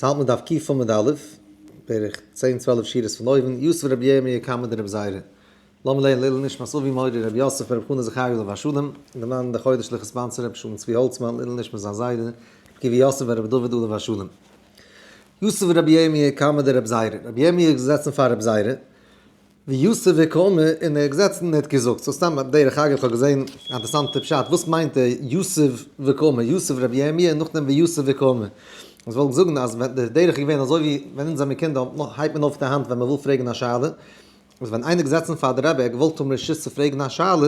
ס'האלט מען דף ק עמוד א', בערך צען צוועלף שורות פון אויבן, יתיב רבי ירמי' קמיה דרבי זירא. לאמיר לערנען לעילוי נשמת אבי מורי רבי יוסף ברב חנא זכריה עליו השלום, און דערמאנען די חודש לכ' sponsor רבי שלום צבי האלצמאן לעילוי נשמת זיין זיידע רבי עקיבא יוסף ברבי דוד עליו השלום. יתיב רבי ירמי' קמיה דרבי זירא, רבי ירמי' איז געזעצן פאר רבי זירא, ויתיב וקאמר, און ער האט געזעצן און ער האט געזאגט, so סתם בדרך אגב איך האב געזען א אינטערעסאנטע פשט, וואס מיינט דער יתיב וקאמר, יתיב רבי ירמי' און נאכדעם ויתיב וקאמר, איך וואלט זאגן אז ווען די דרך איז געווען אזוי ווי ווען אונז זעמיר קינדער הייבט מען אויף די האנט ווען מען וויל פרעגן א שאלה, איז ווען איינער געזעצן פאר די רבי ער האט געוואלט האבן רשות צו פרעגן א שאלה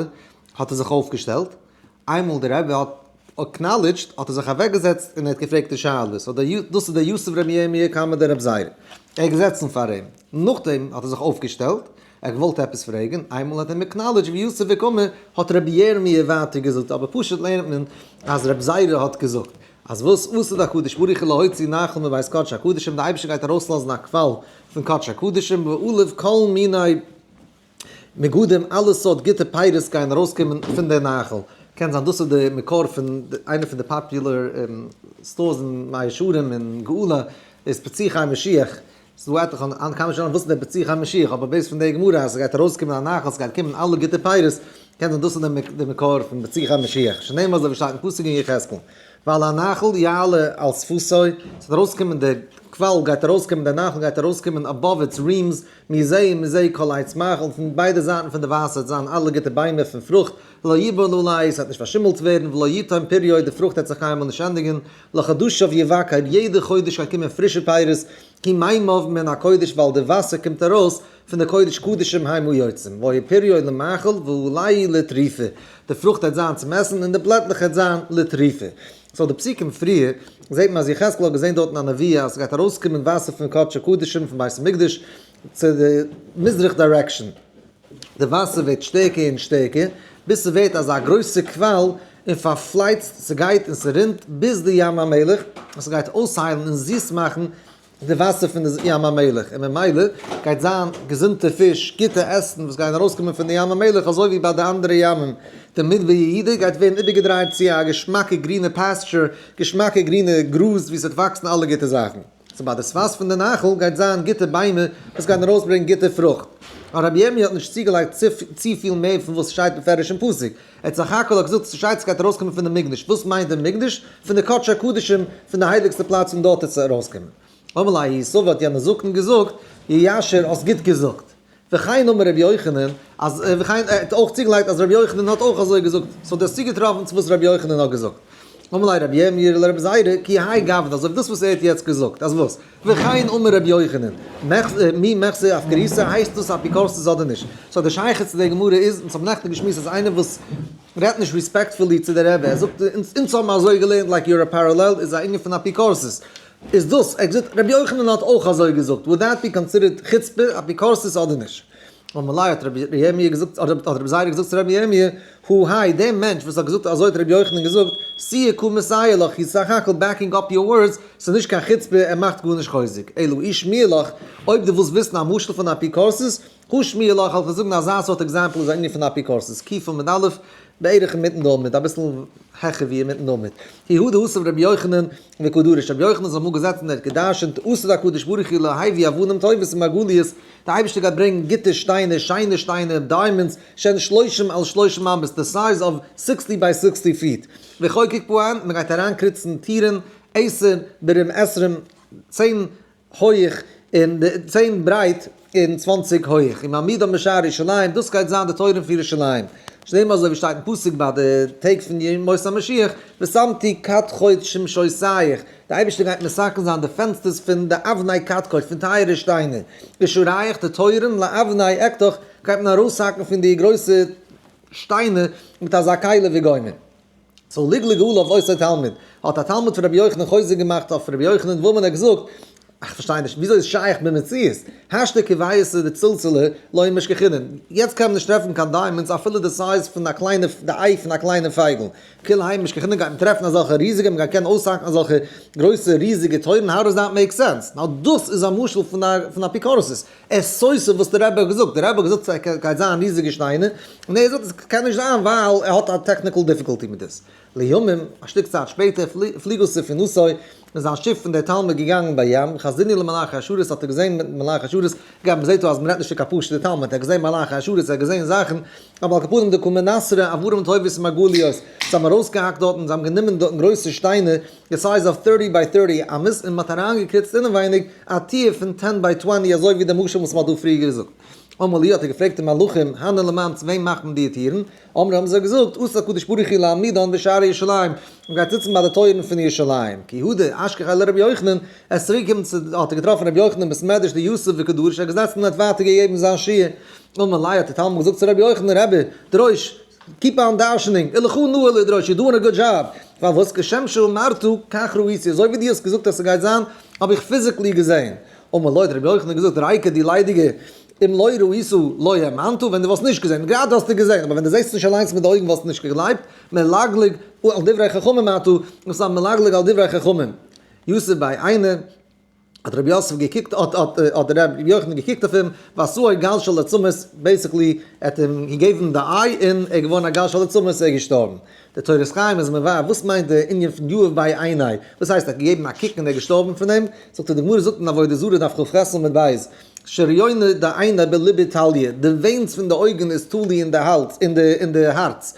האט ער זיך אויפגעשטעלט, איינמאל די רבי האט acknowledged האט ער זיך אוועקגעזעצט און ער האט געפרעגט די שאלה, so דאס איז דער יתיב רבי ירמי' קמיה דרבי זירא, ער איז געזעצן פאר אים, נאכדעם האט ער זיך אויפגעשטעלט, ער האט געוואלט עפעס פרעגן, איינמאל האט ער אים acknowledged ויתיב וקאמר האט רבי ירמי' ווייטער געזאגט, אבער פשוט לערנט מען אז רבי זירא האט געזאגט אז וואס עתיד הקדוש ברוך הוא להוציא נחל מבית קדשי הקדשים, די אייבערשטער גייט ארויסלאזן א קוואל פון קדשי הקדשים, ועליו כל מיני מגדים אלע סארט גוטע פירות גייען ארויסקומען פון די נחל, קען זיין דאס איז די מקור פון איינע פון די popular stores אין מאה שערים און גאולה איז פציחי משיח, ס'איז דא עטליכע אן כמה שנים וואס איז דער פציחי משיח אבער based פון די גמרא אז ס'גייט ארויסקומען א נחל ס'גייט קומען אלע גוטע פירות, קען זיין דאס איז די מקור פון פציחי משיח, שנאמר אזוי ווי שטייט אין פסוק אין יחזקאל. ועל הנחל יעלה על שפתו, ס'וועט ארויסקומען די קוואל גייט ארויסקומען די נחל גייט ארויסקומען above its rims, מזה ומזה כל עץ מאכל, פון ביידע זייטן פון די וואסער וועט זיין אלע גוטע ביימער פון פרוכט, ולא יבול עלי, ס'וועט נישט פארשימלט ווערן, ולא יתם פריו, די פרוכט וועט זיך קיינמאל נישט ענדיגן, לחדשיו יבקר, יעדע חודש גייט קומען פרישע פירות, כי מימיו מן הקודש ווייל די וואסער קומט ארויס פון די קודש קדשים המה יוצאים, והיה פריו למאכל ועלהו לתרופה, די פרוכט העט זיין צום עסן און די בלעטלעך העט זיין לתרופה. so די פסוקים פריער זעט מען אז יחזקאל האט געזען דארטן א נבואה אז ס'גייט ארויסקומען וואסער פון קדשי קדשים פון בית המקדש צו די מזרח direction, די וואסער ווערט שטערקער און שטערקער ביז ס'ווערט אזא גרויסע קוואל און פארפלייצט, ס'גייט און ס'רינט ביז די ים המלח, און ס'גייט אויסהיילן און זיס מאכן די וואסער פון די ים המלח, און ממילא גייט זיין געזונטע פיש, גוטע עסן וואס גייען ארויסקומען פון די ים המלח אזוי ווי ביי די אנדערע ימים. די מדבר יהודה גייט ווערן איבערגעדרייט צו א געשמאקע גרינע pasture, געשמאקע גרינע גראז וואו ס'וועט וואקסן אלע גוטע זאכן. so ביי די שפת פון די נחל גייט זיין גוטע ביימער וואס גייען ארויסברענגען גוטע פרוכט. און רבי ירמי' האט נישט צוגעלייגט צופיל מער פון וואס שטייט בפירוש אין פסוק. ער האט סך הכל געזאגט ס'שטייט ס'גייט ארויסקומען פון די מקדש. וואס מיינט די מקדש? פון די קדשי הקדשים, פון די הייליגסטע פלאץ פון דארט וועט עס ארויסקומען. אמר ליה ההוא סבא האט יענער זקן געזאגט, יישר האסט גוט געזאגט. וכן אמר רבי יוחנן, אז וכן ער האט אויך צוגעלייגט אז רבי יוחנן האט אויך אזוי געזאגט, so דו האסט צוגעטראפן צו וואס רבי יוחנן האט געזאגט. אמר ליה רבי ירמי' לרבי זירא, כי האי גוונא, אזוי ווי דאס וואס ער האט יעצט געזאגט, אז וואס? וכן אמר רבי יוחנן, מי מיחזי אפקורסא, הייסט דאס אפיקורסות אדער נישט? so די שייכות צו די גמרא איז, אונז האבן נעכטן געשמועסט אז איינער וואס רעדט נישט respectfully צו די רבי, ער זאגט אונז האבן אזוי געלערנט like you're a parallel איז א ענין פון אפיקורסות, איז דאס, ער האט געזאגט רבי יוחנן האט אויך אזוי געזאגט, would that be considered חוצפה, אפיקורסות אדער נישט? אמר ליה האט רבי ירמי' געזאגט, האט רבי זירא געזאגט צו רבי ירמי', הוא האי, דער מענטש וואס האט געזאגט אזוי האט רבי יוחנן געזאגט, סייעא קא מסייע לך, he's סך הכל backing up your words, ס'איז נישט קיין חוצפה, ער מאכט גארנישט חוזק, אלא אי שמיע לך, אויב דו ווילסט וויסן א משל פון אפיקורסות, הא שמיע לך, וועל איך זאגן אזא סארט example איז א ענין פון אפיקורסות, ק עמוד א', בערך אינמיטן די עמוד, אביסל העכער ווי אינמיטן די עמוד. כי הא דאתיב רבי יוחנן וקא דריש, רבי יוחנן איז אמאל געזעצן און ער האט גע'דרש'נט, עתיד הקדוש ברוך הוא להביא אבנים טובות ומרגליות, די אייבערשטער גייט ברענגען גוטע שטיינער, שיינע שטיינער, diamonds, שהן שלושים על שלושים אמות, די size of sixty by sixty feet, וחוקק בהן, מען גייט אריינקריצן טירן, עשר ברום עשרים, 10 הויך און 10 ברייט און 20 הויך, ומעמידן בשער ירושלים, דאס גייט זיין די טויערן פון ירושלים, שנאמר אזוי ווי שטייט אין פסוק ביי די טעג פון ימות המשיח, ושמתי קדחת שמשותיך, די אייבערשטער גייט מתקן זיין די פענסטערס פון די אבני קדקוד, פון טייערע שטיינער, ושעריך די טויערן לאבני אקדח, גייט מען ארויסהאקן פון די גרויסע שטיינער מיט אזא כלי וגומר. so לגלג עליו אותו תלמיד, האט א תלמיד פון רבי יוחנן חוזק געמאכט אויף רבי יוחנן וואו מען האט געזאגט, איך פארשטיי נישט, וויאזוי איז שייך במציאות, השתא כויתא דצלצלי לא משכחינן, יעצט קען מען נישט טרעפן קיין diamonds אפילו די size פון א קליינע, די איי פון א קליינע פייגל, כולי האי משכחינן גייט מען טרעפן אזעלכע ריזיגע, מען גייט קענען אויסהאקן אזעלכע גרויסע ריזיגע טויערן, how does that make sense? נאר דאס איז א משל פון אפיקורסות, ער איז סותר וואס דער רבי האט געזאגט, דער רבי האט געזאגט ס'גייט זיין ריזיגע שטיינער, און ער זאגט עס קען נישט זיין ווייל ער האט א technical difficulty מיט דאס. לימים, א שטיק צייט שפעטער, פליגה ספינתו, מיט זיין שיף פון דער תלמיד געגאנגען בים, חזינהו למלאכי השרת האט ער געזען מיט מלאכי השרת, אגב מ'זעט דא אז מ'רעדט נישט פון קיין פשוט'ע תלמיד, ער האט געזען מלאכי השרת, ער האט געזען זאכן, אבער על כל פנים דקא מנסרי אברים טובות ומרגליות, זיי האבן ארויסגעהאקט דארטן, זיי האבן גענומען דארטן גרויסע שטיינער, די size of thirty by thirty אמות, און מ'האט אריינגעקריצט אינעווייניג א טיר פון ten by twenty אזוי ווי די משל וואס מ'האט דא פריער געזאגט. אמר להו האט ער געפרעגט די מלאכים, הני למאן צו וועם מאכט מען די טירן? אמרו האבן זיי געזאגט, אתא הקדוש ברוך הוא להעמידן בשערי ירושלים, מען גייט זיצן ביי די טויערן פון ירושלים. כי הא דאשכחיה לרבי יוחנן, ער איז צוריק געקומען צו, האט ער געטראפן רבי יוחנן בית מדרש דיתיב וקא דריש, ער האט געזעצן און האט ווייטער געגעבן זיין שיעור. אמר ליה האט דער תלמיד געזאגט צו רבי יוחנן, רבי, דרוש, keep on דרש'נינג, ולך נאה לדרוש, you doing a good job. פארוואס כשם שאמרת כך ראיתי, אזוי ווי דו האסט געזאגט אז ס'גייט זיין, האב איך physically געזען. אמר לו האט רבי יוחנן געזאגט, רייקא דו ליידיגער, אם לא ראית לא האמנת, ווען דו וואלסט נישט געזען, גראדע האסטו געזען, אבער ווען דו זעסט נישט אליינס מיט די אויגן וואלסטו נישט געגלייבט, מלגלג על דברי חכמים אתה, וואס איז א מלגלג על דברי חכמים? יתיב ביה עיניה, האט רבי יוסף געקוקט, האט האט רבי יוחנן געקוקט אויף אים, ועשאו גל של עצמות, basically ער האט אים געגעבן די eye און ער איז געווארן א גל של עצמות, ער איז געשטארבן. די תורת חיים איז מבאר וואס מיינט די ענין פון יהיב ביה עיניה, וואס הייסט ער האט געגעבן א קוק און ער איז געשטארבן פון דעם, זאגט ער די גמרא זאגט אין עבודה זרה דף כ"ח עמוד ב', שריונא דעינא בליבא תליא, די veins פון די אויגן איז תלוי אין די האלז, אין די אין די הארץ,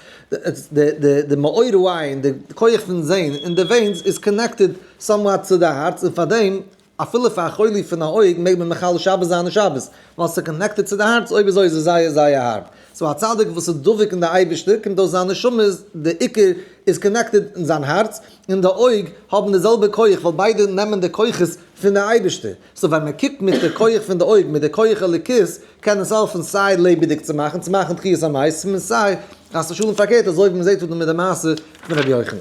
די די די מאור העין, די כח פון זעהן אין די veins איז connected somewhat צו די הארץ, און פארדעם אפילו פאר א חולי פון א אויג מעג מען מחלל שבת זיין אין שבת, ווייל ס'איז connected צו די הארץ, אויב אזוי איז עס זייער זייער הארב. so א צדיק וואס איז דבוק אין די אייבערשטער, קומט אויס זיין נשמה איז די עיקר איז connected אין זיין הארץ, און די אויג האבן די זעלבע כח ווייל ביידע נעמען די כוחות פון די אייבערשטער. so ווען מען קוקט מיט די כח פון די אויג מיט די כח אלוקית קען עס העלפן סיי לעבעדיג צו מאכן, צו מאכן תחיית המתים, און סיי חס ושלום פארקערט אזוי ווי מען זעט דא מיט די מעשה פון רבי יוחנן.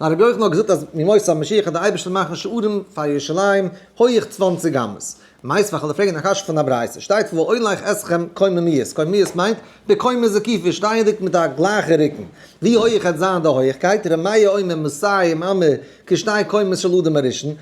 נאר רבי יוחנן האט געזאגט אז מימות המשיח וועט דער אייבערשטער מאכן שערים פאר ירושלים הויעך 20 אמות. מיתיבי כ'וועל דיר פרעגן א קשיא פון א ברייתא, שטייט ואולך אתכם קוממיות, קוממיות מיינט בקומה זקופה, שטייענדיג מיט א גלייכע רוקן, ווי הויעך וועט זיין די הויעכקייט, ר' מאיר אומר מאתים אמה כשתי קומות של אדם הראשון,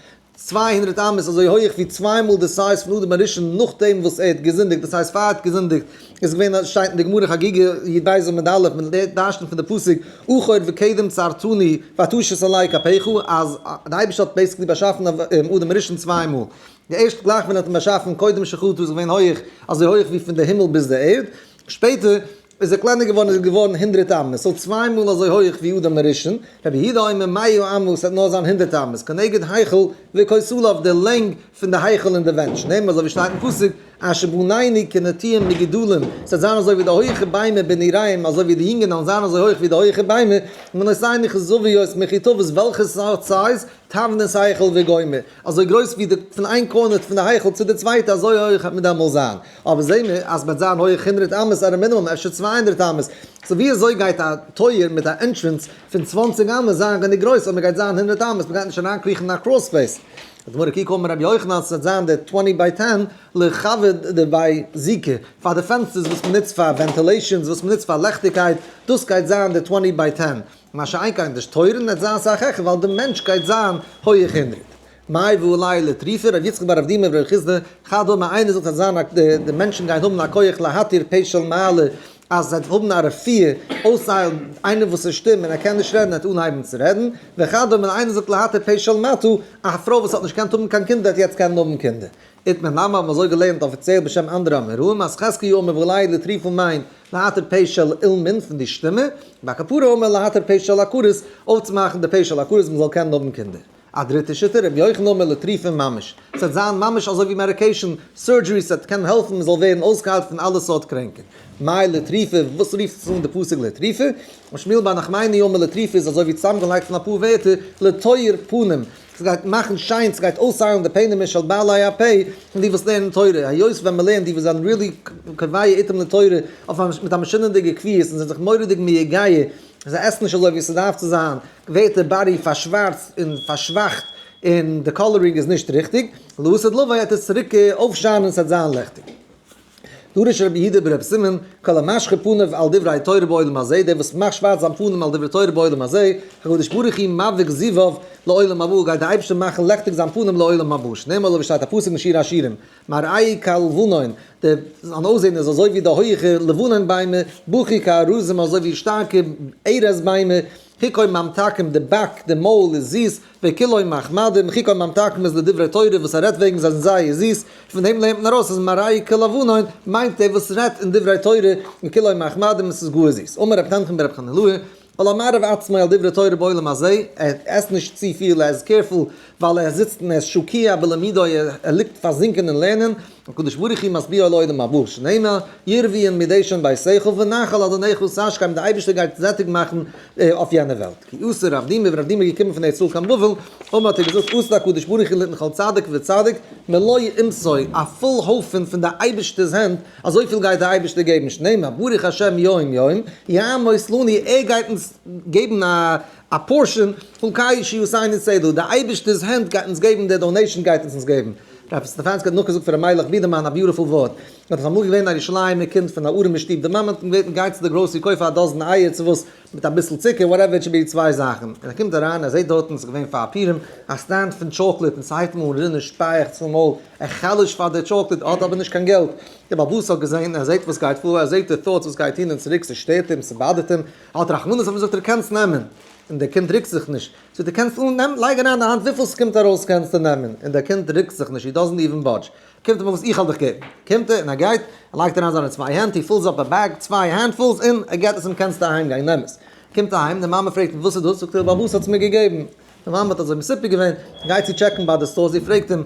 200 אמות אזוי הויעך ווי צוויי מאל די size פון אדם הראשון נאכדעם וואס ער האט געזינדיגט, דאס הייסט פאר ער האט געזינדיגט איז געווען א, שטייט אין די גמרא חגיגה י"ב עמוד א', מען דרש'נט פון די פסוק אחור וקדם צרתני ותשת עלי כפיך, אז די אייבערשטער האט basically באשאפן אדם הראשון צוויי מאל, די ערשטע גלייך ווען ער האט אים באשאפן קודם שחטא איז געווען הויעך אזוי הויעך ווי פון די הימל ביז די ערד, שפעטער איז ער קלענער געווארן איז ער געווארן 100 אמות, so צוויי מאל אזוי הויך ווי אדם הראשון, רבי יהודה אומר מאה אמה ס'וועט נאר זיין 100 אמות, כנגד היכל וכותליו די לענג פון די היכל און די ווענט, שנאמר אזוי ווי שטייט אין פסוק, אשר בנינו כנטעים מגודלים, ס'וועט זיין אזוי ווי די הויכע ביימער בנעוריהם, אזוי ווי די יונגען וועלן זיין אזוי הויך ווי די הויכע ביימער, ובנותינו כזוויות מחוטבות וועלכע סארט size? תבנית היכל וגומר, אזוי גרויס ווי די פון איין corner פון די היכל צו די צווייטע אזוי הויך וועט מען דעמאלס זיין, אבער זעהן מיר אז מ'וועט זיין הויך 100 אמות at a minimum אפשר 200 אמות, so ווי אזוי גייט א טויער מיט א entrance פון 20 אמות זיין גענוג גרויס אויב מ'גייט זיין 100 אמות, מ'גייט נישט אריינקריכן אין א crawl space. זאגט די גמרא כי קאמר רבי יוחנן אז ס'וועט זיין די twenty by ten לחוי דבי זיקא פאר די פענסטערס וואס מ'נוצט פאר ventilations וואס מ'נוצט פאר לעכטיגקייט דאס גייט זיין די twenty by ten מה שאין כן די טויערן וועט זיין סאך העכער ווייל די מענטש גייט זיין הויעך 100. מאי ואולי לתרופה, ר' יצחק בר אבדימי ור' חסדא, חד אמר איינער זאגט אז זיין א די מענטשן גייען האבן א כח להתיר פה של מעלה אז זיי האבן א רפואה אויסהיילן איינער וואס איז שטום און ער קען נישט רעדן וועט אנהייבן צו רעדן, וחד אמר איינער זאגט להתיר פה של מטה א פרוי וואס האט נישט געקענט האבן קיין קינדער וועט יעצט קענען האבן קינדער. איתמר נמי האבן אזוי געלערנט אפיציעל בשם אנדערע אמוראים אז חזקיה אמר ואולי לתרופה מיינט להתיר פה של אילמין פון די שטימע, בר קפרא אמר להתיר פה של עקרות, אויפצומאכן די פה של עקרות מען זאל קענען האבן קינדער. א דריטע שיטה, רבי יוחנן אמר לתרופה ממש, ס'וועט זיין ממש אזוי ווי medication, surgery, ס'וועט קענען העלפן מען זאל ווערן אויסגעהיילט פון אלע סארט קרענקען. מאי לתרופה, וואס רופט עס אן די פסוק לתרופה? שמואל בר נחמני אמר לתרופה איז אזוי ווי צוזאמגעלייגט פון אפאר ווערטער, לתואר פנים, ס'גייט מאכן שיין, ס'גייט אויסהיילן די פענעמער של בעלי הפה, פון די וואס לערנען תורה, היות ווען מ'לערנט די וואס זענען really קובע עתים לתורה, אויף א מיט א משונה'דיגע קביעות און זענען זיך מורא'דיג מייגע, זיי עסן נישט אזוי ווי ס'דארף צו זיין, ווערט די body פארשווארצט און פארשוואכט און די coloring איז נישט ריכטיג, לעתיד לבוא וועט עס צוריק אויפשיינען ס'וועט זיין לעכטיג. דרש רבי יהודה ברבי סימון, כל המשחיר פניו על דברי תורה בעולם הזה, דער וואס מאכט שווארץ זיין פנים על דברי תורה בעולם הזה, הקדוש ברוך הוא מבהיק זיוו לעולם הבא, גייט דער אייבערשטער מאכן לעכטיג זיין פנים לעולם הבא, שנאמר אזוי ווי שטייט א פסוק אין שיר השירים, מראהו כלבנון, דער זיין אויסזען איז אזוי ווי די הויעכע לבנון ביימער, בכי כארזים אזוי ווי שטארקע ארז ביימער. חיקוי ממתקים, די באק, די מויל איז זיס, וכולו מחמדים, חיקוי ממתקים איז לדברי תורה וואס ער רעדט וועגן זיי זענען זייער זיס, פון דעם לערנט מען ארויס אז מראי כלבנון מיינט דער וואס רעדט אין דברי תורה, וכולו מחמדים עס איז גאר זיס. אמר רב תנחום ברב חנילאי, כל המערב עצמו על דברי תורה בעולם הזה, ער עסט נישט צופיל, ער איז careful, ווייל ער זיצט און ער איז שקוע בלמידו, ער ליגט פארזינקען אין לערנען, הקדוש ברוך הוא משביעו לעולם הבא, שנאמר, ירביון מדשן ביתך ונחל אדונך תשכים, דער אייבערשטער גייט זעטיג מאכן אויף יענע וועלט. כי אתא רב דימי, ווען רב דימי איז געקומען פון ארץ ישראל קיין בבל, אמר האט ער געזאגט, עתיד הקדוש ברוך הוא ליתן כל צדיק וצדיק מלא אמתו, א פול הויפן פון דער אייבערשטער'ס הענט, אזויפיל גייט דער אייבערשטער געבן, שנאמר, ברוך השם יום יום, יעמוס לנו, ער גייט אונז געבן א portion, חולקי שיעשני צעדו, דער אייבערשטער'ס הענט גייט אונז געבן, דער donation גייט אונז געבן. רב סטעפאנסקי האט נאכגעזאגט פון ר' מיילעך בידערמאן א beautiful ווארט. ער איז אמאל געווען א ירושלימ'ער קינד פון א ארעמע שטוב, די מאמע האט אים געבעטן גיי צו די גראסערי קויף א דאזן אייער צו וואס, מיט אביסל צוקער, whatever it should be, צוויי זאכן. און ער קומט אריין, ער זעט דארטן, ס'איז געווען פאר פורים, א stand פון chocolate, און ס'הייבט אים אן רינען שפייעכץ פון מויל, ער חלש'ט פאר די chocolate, ער האט אבער נישט קיין געלט. דער בעל הבית האט געזען, ער זעט וואס גייט פאר, ער זעט די thoughts וואס גייט הין און צוריק, ס'שטערט אים, ס'באדערט אים, ער האט רחמנות אויף אים, זאגט ער, קענסט נעמען. און דער קינד רוקט זיך נישט. זאגט ער, קענסט אננעמען, לייג אריין די האנט וויפיל ס'קומט ארויס קענסטו נעמען. און דער קינד רוקט זיך נישט, he doesn't even budge. קומט אים וואס איך האב דיך געבן. קומט ער און ער גייט, ער לייגט אריין זיינע צוויי הענט, he fills up a bag, צוויי handfuls, און ער געט עס אים, קענסטו אהיים גיין, נעם עס. קומט אהיים, די מאמע פרעגט אים וואס איז דאס, זאגט ער, בעל הבית האט עס מיר געגעבן. די מאמע האט אזוי מסופק געווען, גייט צו check ן ביי די store, זי פרעגט אים,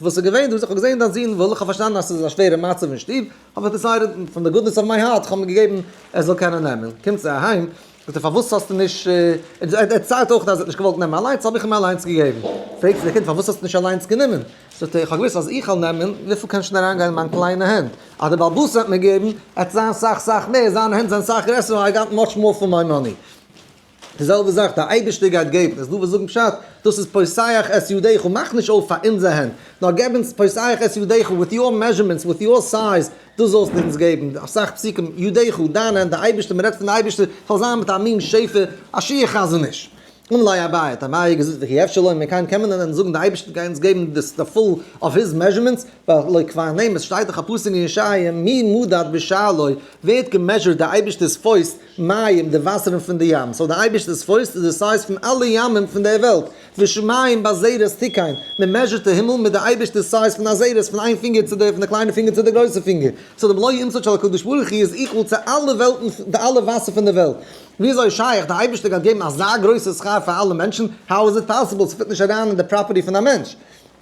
וואס איז געווען דא, זאגט, איך האב געזען דיין זון וויל, איך האב פארשטאנען אז עס איז א שווערע מצב אין שטוב, האב איך decided, from the goodness of my heart, איך האב אים געגעבן ער זאל קענען נעמען. קומט זי אהיים, זאגט ער פארוואס האסטו נישט, ער דערציילט אויך אז ער האט נישט געוואלט נעמען אליינס, האב איך אים אליינס געגעבן. פרעגט זי די קינד פארוואס האסטו נישט אליינס גענומען? זאגט ער איך האב געוואוסט אז איך וועל נעמען, וויפיל קען שוין אריינגיין אין מיין קליינע הענט? אז דער בעל הבית וועט מיר געבן, עט זיין סאך סאך מער, זיינע הענט זענען סאך גרעסער, I got much more for my money. די זעלבע זאך, דער אייבערשטער גייט געבן, איז דא וואס זאגן פשט, דאס איז פותח את ידך, מאך נישט אויף פאר אונזער הענט, נאר געב אונז פותח את ידך with your measurements, with your size, דאס זאלסטו אונז געבן, אסאך פסוקים, ידך, דיין הענט, דער אייבערשטער, מען רעדט פון די אייבערשטער, זאל זיין מיט א מין שפע, א שיעור חזון איש. אמר ליה אביי, האט אביי געזאגט, וכי אפשר לומר כן, קען מען דען זאגן די אייבערשטער גייט אונז געבן די full of his measurements, והלא כבר נאמר, עס שטייט דאך א פסוק אין ישעיה, מי מדד בשעלו, ווער האט געמעזשערט די אייבערשטער'ס פויסט, מים, די וואסערן פון די ים, so די אייבערשטער'ס פויסט איז די size פון אלע ימים פון דער וועלט, ושמים בזרת תקן, מען מעזשערט די הימל מיט די אייבערשטער'ס size פון א זרת, פון איין פינגער צו די, פון די קליינע פינגער צו די גרויסע פינגער, so די מלוא אמצו של הקדוש ברוך הוא איז equal צו אלע וועלטן, די אלע וואסער פון די וועלט. וויאזוי איז שייך די אייבערשטער גייט געבן אזא גרויסע שכר פאר אלע מענטשן, how is it possible, ס'פיט נישט אריין אין די property פון א מענטש.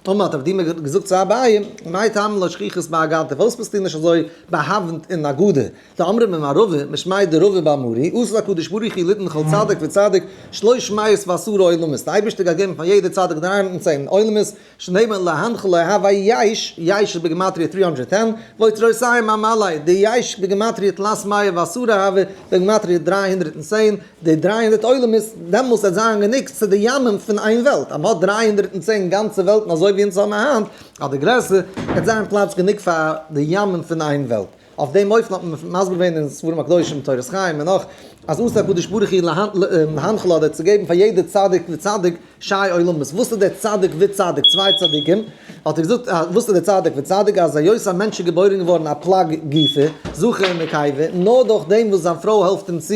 אמר האט רב דימי געזאגט צו אביי, מאי טעמא לא שכיחת באגדתא, פארוואס ביסטו נישט אזוי באהאווענט אין אגדה? דאמרי ממר רבא, משמיה דרבא בר מרי, עתיד הקדוש ברוך הוא ליתן כל צדיק וצדיק שלוש מאות ועשרה עולמות, די אייבערשטער גייט געבן פאר יעדע צדיק 310 עולמות, שנאמר להנחל אוהבי יש, יש איז בגימטריא 310, ואוצרותיהם אמלא, די יש בגימטריא תלת מאה ועשרה הוה בגימטריא 310, די 300 עולמות, דעמאלס וועט זיין גענוג צו די ימים פון איין וועלט, אז מ'האט 310 גאנצע וועלטן אזוי ווי אונז האבן היינט, אדער גרעסער, וועט זיין פלאץ גענוג פאר די ימים פון איין וועלט. אויף דעם אופן האט מען מסביר געווען אין ספרים הקדושים, תורת חיים און נאך, אז עתיד הקדוש ברוך הוא להנחל אדער צו געבן פאר יעדע צדיק וצדיק שי עולמות. וואס איז דער צדיק וצדיק? צוויי צדיקים. האט ער געזאגט, וואס איז דער צדיק וצדיק? אז היות א מענטש איז געבוירן געווארן א פלג גופא, זכר און נקבה, נאר דורך דעם וואס זיין פרוי העלפט אים צו,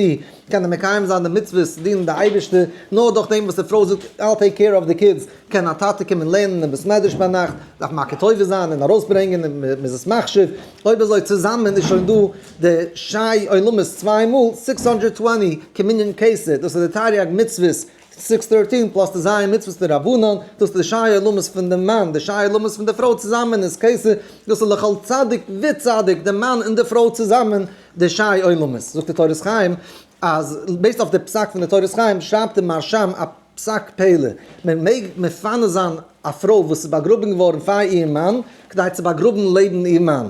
קען ער מקיים זיין די מצוות, דינען די אייבערשטער, נאר דורך דעם וואס די פרוי זאגט, I'll take care of the kids, קען א טאטע קומען לערנען אין בית מדרש ביינאכט, דארף מכיר טובה זיין און ארויסברענגען און מען איז עס מחשיב, אויב אזוי צוזאמען איז שוין דא די שי עולמות צוויי מאל 620 כמנין כתר, דאס איז די תרי"ג מצוות 613 plus די ז' מצוות דרבנן, דאס איז די שי עולמות פון די מאן, די שי עולמות פון די פרוי צוזאמען איז כתר, דאס איז לכל צדיק וצדיק, די מאן און די פרוי צוזאמען די שי עולמות. זאגט די תורת חיים אז based אויף די פסק פון די תורת חיים שרייבט די מהרש"ם א פסק פלא, מען מעג מפנה זיין א פרוי וואס איז באגראבן געווארן פאר איר מאן, כדי צו באגראבן לעבן איר מאן.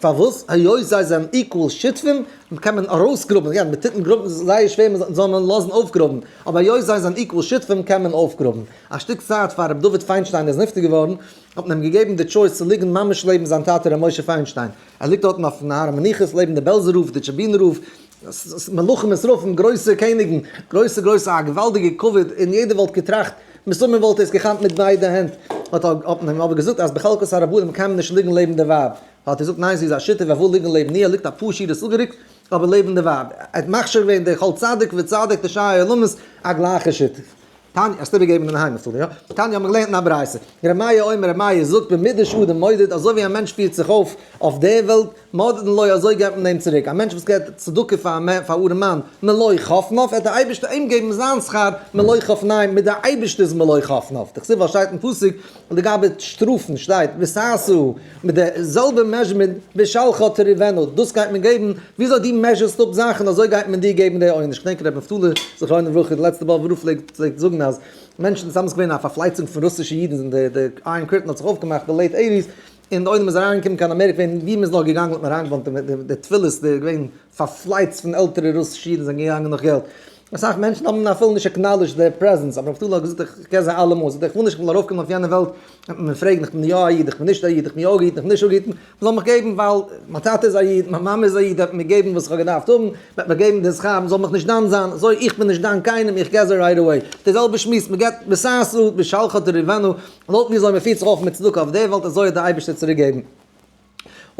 פארוואס? היות זיי זענען equal שותפים, קען מען ארויסגראבן, יא, מען טוט גראבן, ס'איז זייער שווער מען זאל מען לאזן אויפגראבן, אבער היות זיי זענען equal שותפים קען מען אויפגראבן. א שטיק צייט פאר רבי דוד פיינשטיין איז נפטר געווארן, האט מען אים געגעבן די choice צו ליגן ממש לעבן זיין טאטע ר' משה פיינשטיין. ער ליגט דארטן אויפן הר המנוחות לעבן די בעלזער רב, די טשעבינער רב, מלכים און שרפים, גרויסע קעניגן, גרויסע גרויסע א געוואלדיגע כבוד, און יעדער וואלט געטראכט, מסתמא וואלט ער עס געכאפט מיט ביידע הענט. האט מען אים אבער געזאגט אז בחלקת הרבנים קען מען נישט ליגן לעבן די ווייב. האט ער געזאגט ניין זי איז א שותף ער וויל ליגן לעבן איר, ער ליגט אפאר שורות אפגערוקט. אבער לעבן די ווייב. ער האט מכשיר געווען די כל צדיק וצדיק תשעה עולמות א גלייכע שותף. תניא, האסט איבערגעגעבן אין היים נפתלי, יא? תניא האבן מיר געלערנט אין א ברייתא. ר' מאיר אומר, ר' מאיר זאגט במידה שאדם מודד, אזוי ווי א מענטש פירט זיך אויף אויף דער וועלט, מודדין לו אזוי געבט מען אים צוריק. א מענטש וואס געבט צדקה פאר א ארעמאן, מלא חפניו, וועט דער אייבערשטער אים געבן זיין שכר מלא חפניים, מיט דער אייבערשטער'ס מלא חפניו. דכתיב ווייל שטייט אין פסוק לגבי שטראפן שטייט וסעת, מיט די זעלבע measurement בשלך תריבנו, דאס גייט מען געבן, וויאזוי דו measure סט אפ זאכן אזוי גייט מען דיר געבן די עונש, כ'דענק ר' נפתלי זכרונו לברכה די לעצטע באבובער רב פלעגט פלעגט זאגן אז מענטשן ס'איז געווען א פארפלייצונג פון רוסישע אידן זינט די די Iron Curtain האט זיך אויפגעמאכט די late eighties, און די עולם איז אריינגעקומען קיין אמעריקע ווען ווי מ'איז נאר געגאנגען האט מען אריינגעוואנט די תפילות די געווען פארפלייצט פון עלטערע רוסישע אידן זענען געגאנגען נאך געלט. אסאך מענטשן האבן אפילו נישט acknowledged their presence, אבער נפתלי האט געזאגט איך קען זיי אלעמאל, זאגט ער איך וויל נישט איך וויל ארויפקומען אויף יענע וועלט וועט מען מיר פרעגן איך בין יא א איד איך בין נישט א איד איך בין יא אפגעהיטן איך בין נישט אפגעהיטן, מען זאל מיך געבן ווייל מיין טאטע איז א איד מיין מאמע איז א איד וועט מען מיר געבן וואס איך האב געדארפט האבן, וועט מען געבן די שכר, מען זאל מיך נישט דן זיין, אזוי איך בין נישט דן קיינעם איך געב זיי right away. די זעלבע שמועס, מען געבט בסעסו בשלחה תריבנו, לויט ווי אזוי מען פירט זיך אויף מיט צדקה אויף דער וועלט אזוי וועט דער אייבערשטער צוריק געבן.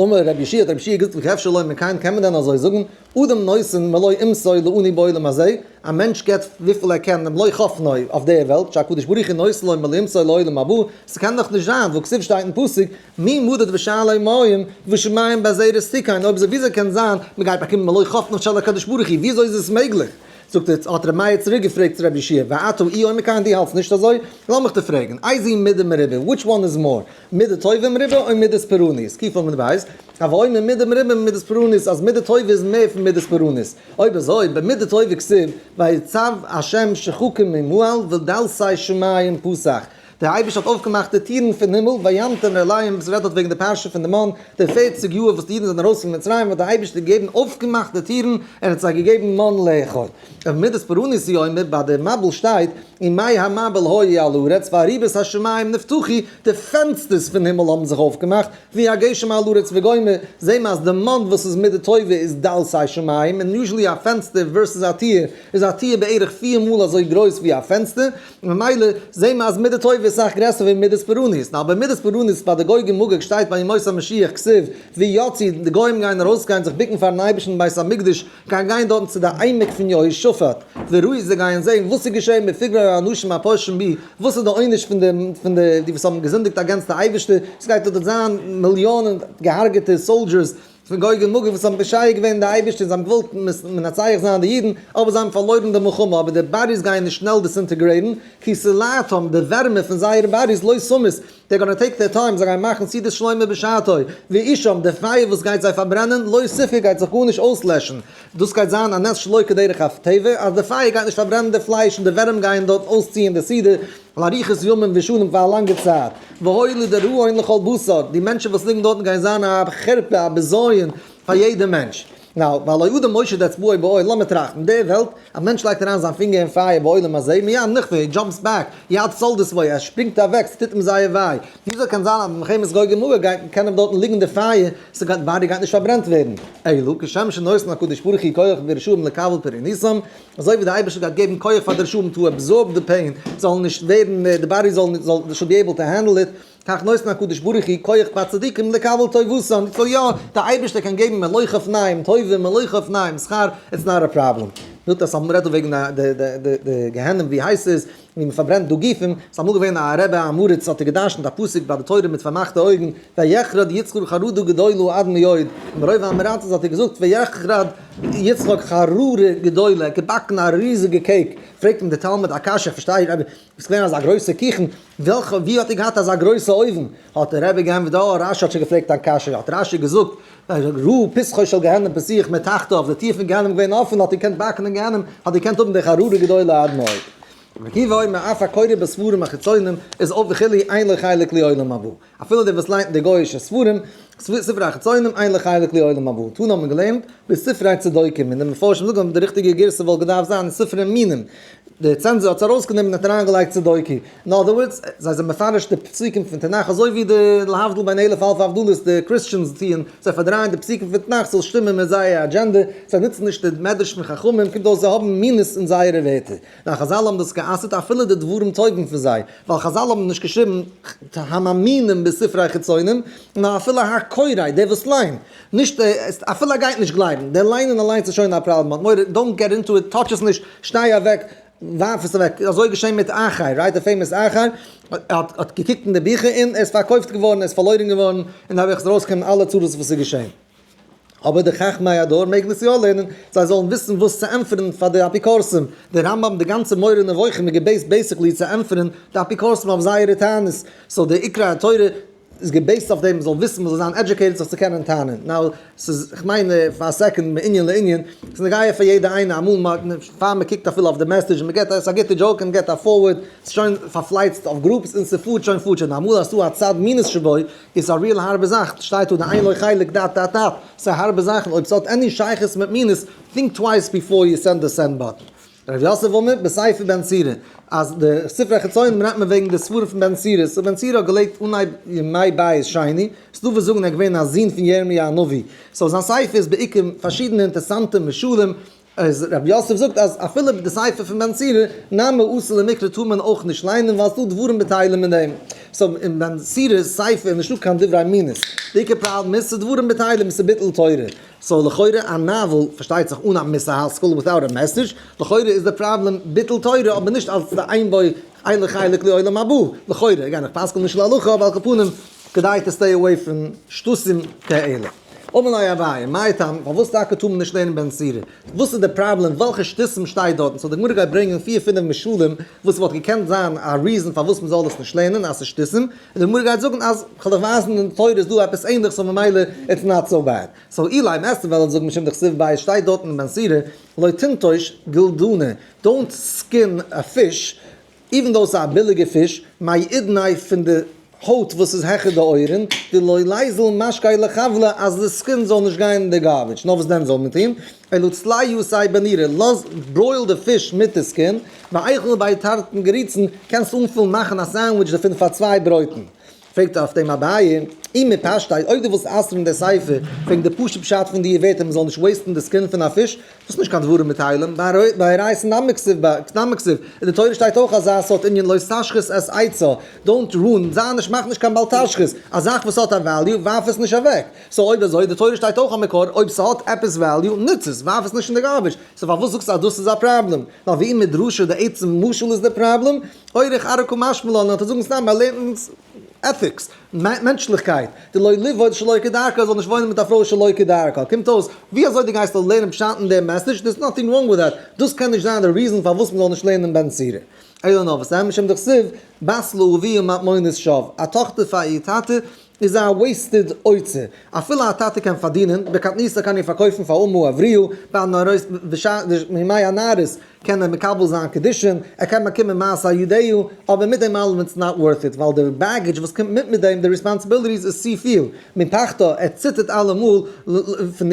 אמר רבי יהושע האט רבי יהושע געזאגט וכי אפשר לומר כן קען מען דען אזוי זאגן אדם נותן מלא אומתו לעני בעולם הזה א מענטש געבט וויפיל ער קען מלא חפנו אויף דער וועלט שהקדוש ברוך הוא נותן לו מלא אומתו לעולם הבא ס'קען דאך נישט זיין והכתיב שטייט אין פסוק מי מדד ושאלי מים ושמים בזרת תיכון אויב אזוי וויאזוי קען זיין מ'גייט באקומען מלא חפנו של הקדוש ברוך הוא וויאזוי איז עס מעגליך? זאגט ער, האט ר' מאיר צוריק געפרעגט צו רבי יהושע ואתה אי אומר כן דו האלטסט נישט אזוי? לאמיך דיר פרעגן, איזו מידה מרובה, which one is more, מידה טובה מרובה או מידת פורענות? קוף עמוד בית, הוי אומר מידה מרובה ממידת פורענות, אז מידה טובה איז מער פון מידת פורענות. אויב אזוי, במידה טובה כתיב, ויצו השם שחקים ממעל ודלתי שמים פתח. דער אייבערשטער האט אויפגעמאכט די טירן פון הימל, וימטר עליהם, עס רעדט דארט וועגן די פרשה פון די מן, די פערציג יאר וואס די אידן זענען ארויס פון מצרים האט דער אייבערשטער געגעבן אויפגעמאכט די טירן, ער האט זיי געגעבן מן לאכול. ובמידת פורענות הוא אומר, ביי די מבול שטייט, ומי המבול היו על הארץ וארובות השמים נפתחו, די פענסטערס פון הימל האבן זיך אויפגעמאכט, ויהי הגשם על הארץ וגומר, זעהן מיר אז די מן וואס איז מידה טובה איז דלתי שמים, און usually א פענסטער versus א טיר, איז א טיר בערך פיר מאל אזוי גרויס ווי א פענסטער, ממילא זעהן מיר אז מידה טובה איז סאך גרעסער ווי מידת פורענות, נאר ביי מידת פורענות ביי די גוג ומגוג שטייט ביי ימות המשיח כתיב ויצאו די גוים גייען ארויסגיין זיך בוקן פארן אייבערשטן אין בית המקדש, גייען גיין דארטן צו די עמק פון יהושפט, וראו זיי גייען זעהן וואס איז געשעהן מיט פגרי האנשים הפושעים בי, וואס איז די עונש פון די פון די די וואס האבן געזינדיגט against די אייבערשטער, עס גייט דארט זיין מיליאנען געהארגעטע soldiers פון גוג און מגוג וואס האבן פושע געווען די אייבערשטער, זיי האבן געוואלט מנצח זיין די אידן, אבער זיי האבן פארלוירן די מלחמה, אבער די bodies גייען נישט שנעל disintegrate ן, כי שלהתם, די ווערמער פון זייערע bodies, לא תמות, they're gonna take their time, זיי גייען מאכן סעודת שלמה בשעתו, ואשם, די פייער וואס גייט זיי פארברענען, לא תכבה גייט זיך גארנישט אויסלעשן, דאס גייט זיין א נס שלא כדרך הטבע, אז די פייער גייט נישט פארברענען די פלייש און די ווערים גייען דארט אויסציען די סעודה לאריכות ימים ושנים פאר א לאנגע צייט, והיה לדראון לכל בשר, די מענטשן וואס ליגן דארטן גייען זיין א חרפה א בזיון פאר יעדע מענטש. Now, והלא אדם מושיט אצבעו באור, לאמיר טראכטן, די וועלט, א מענטש לייגט אריין זיין פינגער אין פייער בעולם הזה, מיד נכווה, he jumps back, יד סולדת בו, ער שפרינגט אוועק, ס'טוט אים זייער וויי. וויאזוי קען זיין אז במלחמת גוג ומגוג גייט קען אים דארטן ליגן די פייער, ס'גייט body גייט נישט פארברענט ווערן? אלא, כשם שנותן הקדוש ברוך הוא כח לרשעים לקבל פורענותם, אזוי ווי די אייבערשטער גייט געבן כח פאר די רשעים to absorb די pain, זאלן נישט ווערן, די body זאל זאל should be able to handle it, כך נותן הקדוש ברוך הוא כח בצדיקים לקבל טובתם, so יא, די אייבערשטער קען געבן מלוא חפניים טובה מלוא חפניים שכר, it's not a problem. זאגט אז מ'רעדט דא וועגן די גיהנום ווי הייס ס'איז, ווי מ'פארברענט דא גופים, ס'איז אמאל געווען א רבי א עם הארץ האט ער געדרשנט א פסוק ביי די תורה מיט פארמאכטע אויגן, ויחרד יצחק חרדה גדולה עד מאוד, מרוב עם הארצות האט ער געזאגט ויחרד יצחק חררה גדולה, ער האט געבאקן א ריזיגע cake, פרעגט אים דער תלמיד א קשיא, איך פארשטיי רבי, איז געווען אזא גרויסע קוכן, וועלכע ווי האט איר געהאט אזא גרויסע אויוון? האט דער רבי געענטפערט, אה, רשי האט שוין געפרעגט דיין קשיא, האט רשי געזאגט, ראה פתחו של גיהנום פתוח מתחתיו, די טיר פון גיהנום געווען אפען, האט איר געקענט באקן אין גיהנום, האט איר געקענט האבן די חררה גדולה עד מאוד. רבי עקיבא אומר, אף הקורא בספרים החיצונים איז אויך וכו' אין לו חלק לעולם הבא. אפילו דער וואס ליינט די גוי'אישע ספרים, ספרי החיצונים, אין לו חלק לעולם הבא. תנא האט מען געלערנט בספרי צדוקים, און די מפרשים זאגן אז די ריכטיגע גירסא וואלט געדארפט זיין ספרי מינים. די צענזור האט עס ארויסגענומען און האט אריינגעלייגט צדוקי. אין other words, זיי זענען מפרש די פסוקים פון תנך אזוי ווי די להבדיל בין אלף אלפי הבדלות די Christians טוען, זיי פארדרייען די פסוקים פון תנך ס'זאל שטימען מיט זייער אג'ענדע, זיי נוצן נישט די מדרש פון חכמים, קומט אויס זיי האבן מינות אין זייערע ווערטער. נאר חזל האבן דאס גע'אסר'ט אפילו די דברים טובים פון זיי, ווייל חזל האבן נישט געשריבן המאמינים בספרי חיצונים, נאר אפילו הק'. הקורא, דער וואס ליינט, נישט אפילו ער גייט נישט גלייבן, דער ליינען אליינס איז שוין א פראבלעם, האט מורא, don't get into it, touch עס נישט, שטיי אוועק, ווארף עס אוועק, אזוי געשען מיט אחר, right, די famous אחר, האט געקוקט אין די ביכער און ער איז פארקויפט געווארן, ער איז פארלוירן געווארן, און דאדורך איז ארויסגעקומען אלע צרות וואס איז געשען. אבער די חכמי הדור מעגן עס יא לערנען, זיי זאלן וויסן וואס צו ענטפערן פאר די אפיקורסים. דער רמב ם, די גאנצע מורה נבוכים איז גע base ט basically צו ענטפערן די אפיקורסים אויף זייערע טענות, so די עיקרי התורה איז גע base ט אויף דעם, מ'זאל וויסן, מ'זאל זיין educated זיך צו קענען טענה'ן. Now, ס'איז, כ'מיין פאר א second מענין לענין, ס'איז נוגע פאר יעדע איינער, אמאל פאר מ'קוקט אפילו אויף די message, מ'געט, ס'איז א גוטע joke און מ'געט א forward, ס'איז שוין פארפלייצט אויף groups און ס'פארט שוין פארט שוין, אמאל אז ס'דא א צד מינות שבו, איז א real הארבע זאך, שטייט דא די אין לו חלק dot dot dot, ס'איז א הארבע זאך, און אויב ס'האט any שייכות מיט מינות, think twice before you send the send button. ר' יוסף אומר בספר בן סירא, אז די ספרי חיצונים רעדט מען וועגן די ספרים פון בן סירא, so בן סירא האט געלעבט אנהייב ימי בית שני, ס'דא וואס זאגן ער איז געווען א זון פון ירמי' הנביא, so זיין ספר איז בעיקר פארשידענע אינטערסאנטע משלים, איז ר' יוסף זאגט אז אפילו די ספר פון בן סירא, נמי אסור למקרא טאר מען אויך נישט ליינען ווייל ס'דא דברים בטלים אין דעם. So אין בן סירא'ס ספר איז נישטא קיין דברי מינות. די עיקר פראבלעם איז ס'איז דברים בטלים, ס'איז ביטול תורה. So לכאורה א novel, פארשטייט זיך אן א מוסר השכל, without a message, לכאורה איז די פראבלעם ביטול תורה אבער נישט אלס די אין בו אין לו חלק לעולם הבא. לכאורה, again איך פסק'ל נישט להלכה אבער על כל פנים כדאי to stay away פון שטותים כאלה. אמר ליה אביי, מאי טעמא, פארוואס טאקע טאר מען נישט לערנען בן סירא? וואס איז די פראבלעם? וועלכע שטותים שטייט דארטן? So די גמרא גייט ברענגען פיר פינף משלים וואס וואלט געקענט זיין א reason פארוואס מען זאל עס נישט לערנען אז ס'איז שטותים, און די גמרא גייט זאגן אז כ'וועל דיך ווייזן אין תורה איז דא עפעס ענליכס so ממילא it's not so bad. So אילימא וועסטו וועלן זאגן משום דכתיב ביה שטייט דארטן אין בן סירא לא תנטוש גלדנא, don't skin a fish, even though ס'איז א ביליגע פיש, מאידניה פון די הויט וואס איז העכער די אויערן, דלא ליזיל משקיה לחבלא אז די skin זאל נישט גיין אין די garbage, נאר וואס דען זאל מען טון? אלא צלי יתיה בנורא, לאז broil די פיש מיט די skin, ואיכול ביה תרתין גריצין, קענסט אנפילן מאכן א sandwich דערפון פאר צוויי ברויטן. פרעגט אויף דעם אביי, אי מפשטיה, אויב דו ווילסט אסר'ן די ספר וועגן די פשוט פשט פון די ווערטער מ'זאל נישט waste ן די skin פון א פיש, דאס איז נישט קיין דברים בטלים, באורייתא נמי כתיב, אין די תורה שטייט אויך אזא סארט ענין לא תשחית את עצה, don't ruin, זיי נישט מאך נישט קיין בל תשחית, א זאך וואס האט א value ווארף עס נישט אוועק, so אויב אזוי, די תורה שטייט אויך א מקור, אויב ס'האט עפעס value, נוץ עס, ווארף עס נישט אין די garbage, so פארוואס זאגסטו אז דאס איז א פראבלעם? נאר ואי מדרשא די עצם משל איז די פראבלעם, אורח ארעא קא משמע לן האט ער זאגן סתם ער לערנט אונז ethics, מענטשליכקייט, דלא ליבעול שלא כדרכה זאל נישט וואוינען מיט א פרוי שלא כדרכה, קומט אויס ווי אזוי דו גייסט לערנען פשט אין דעם message, there's nothing wrong with that, דאס קען נישט זיין די reason פארוואס מען זאל נישט לערנען בן סירא. אלא נאר וואס משום דכתיב בת לאביה מטמנת שוא, א טאכטער פאר איר טאטע איז א wasted אוצר, אפילו א טאטע קען פארדינען, בקטנותא קען איר פארקויפן פאר אמה עבריה, בימי הנערות קען ער מקבל זיין קידושין, ער קען באקומען מעשה ידיה, אבער מיט דעם אלעם it's not worth it, ווייל די baggage וואס קומט מיט מיט דעם, די responsibilities איז צופיל, מפחדה, ער ציטערט אלעמאל פון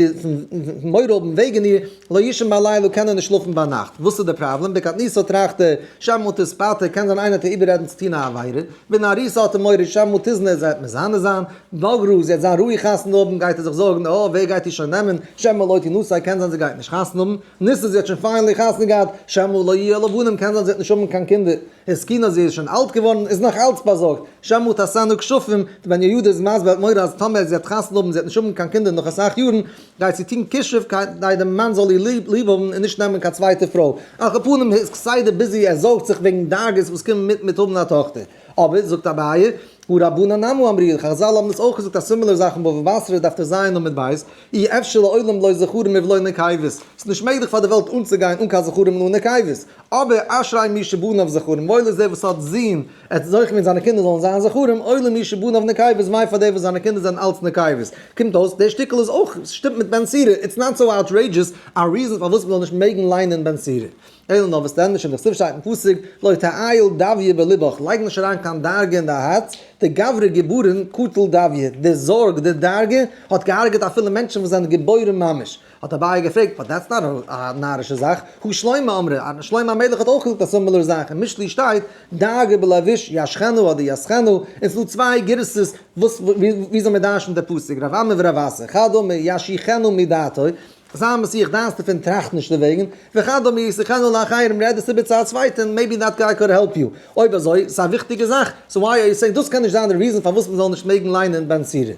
מורא האבן וועגן איר, לא יישן בלילה קען ער נישט שלאפן ביינאכט, וואס איז די פראבלעם, בקטנותא טראכט ער, שמא תתפתה, קען זיין איינער האט איר איבעררעדן צו טון א עבירה, בנערותא האט ער מורא שמא תזנה זי וועט מזנה זיין, בגרא זי וועט זיין ראוי חתונה האבן גייט ער זיך זארגן, אה ווער גייט איר שוין נעמען, שמא לא תנשא קען זיין זי גייט נישט חתונה האבן, נישאה זי האט שוין finally חתונה געהאט, שמא לא יהיו לה בנים קען זיין זי וועט נישט האבן קיין קינדער, הזקינה זי איז שוין אלט געווארן איז נאך אלץ באזארגט, שמא תעשנה כשפים, די בן יהוידע איז מסביר האט מורא אז טאמער זי וועט חתונה האבן זי וועט נישט האבן קיין קינדער נאך אסאך יארן, גייט זי טון כישוף כדי די מאן זאל איר ליב האבן און נישט נעמען קיין צווייטע פרוי. על כל פנים איז כסדר busy ער זארגט זיך וועגן דאגות וואס קומען מיט מיט האבן א טאכטער. אבער, זאגט אביי, הא רבנן נמי אמרי, חזל האבן עס אויך געזאגט א similar זאך אין בבא בתרא דף טז עמוד ב', אי אפשר לעולם בלא זכרים ובלא נקבות, ס'איז נישט מעגליך פאר די וועלט אנצוגיין אן קיין זכרים און אן נקבות, אבער אשרי מי שבניו זכרים, וואויל איז דער וואס האט זין, ער האט זוכה געווען זיינע קינדער זאלן זיין זכרים, אוי למי שבניו נקבות, וויי פאר דער וואס זיינע קינדער זענען אלץ נקבות. קומט אויס, דער שטיקל איז אויך, שטימט מיט בן סירא, it's not so outrageous א reason פארוואס מ'זאל נישט מעגן ליינען בן סירא. אלא נאר וואס דען, משום דכתיב שטייט אין פסוק, לא תעיל דויה בלבך, לייג נישט אריין קיין דאגה אין דיין הארץ, דגברא גיבורין קטיל דויה, די זארג, די דאגה, האט געהארגעט אפילו מענטשן וואס זענען געבוירן ממש. האט אביי געפרעגט, but that's not א נארישע זאך, הא שלמה אמרה, שלמה המלך האט אויך געזאגט א similar זאך, אין משלי שטייט, דאגה בלב איש ישחנה אדער יסחנה, און ס'דא צוויי גירסות וואס וויאזוי מען דרשנ'ט די פסוק, רב אמי ורב אסי, חד אמר ישיחנה מדעתו, זיי מסיח דעת דערפון, טראכט נישט דערוועגן, וכדומה ישיחנו לאחרים, רעד עס איבער צו א צווייטען, maybe that guy could help you. אויב אזוי, ס'איז א וויכטיגע זאך, so why are you saying דאס קען נישט זיין די reason פארוואס מ'זאל נישט מעגן ליינען בן סירא.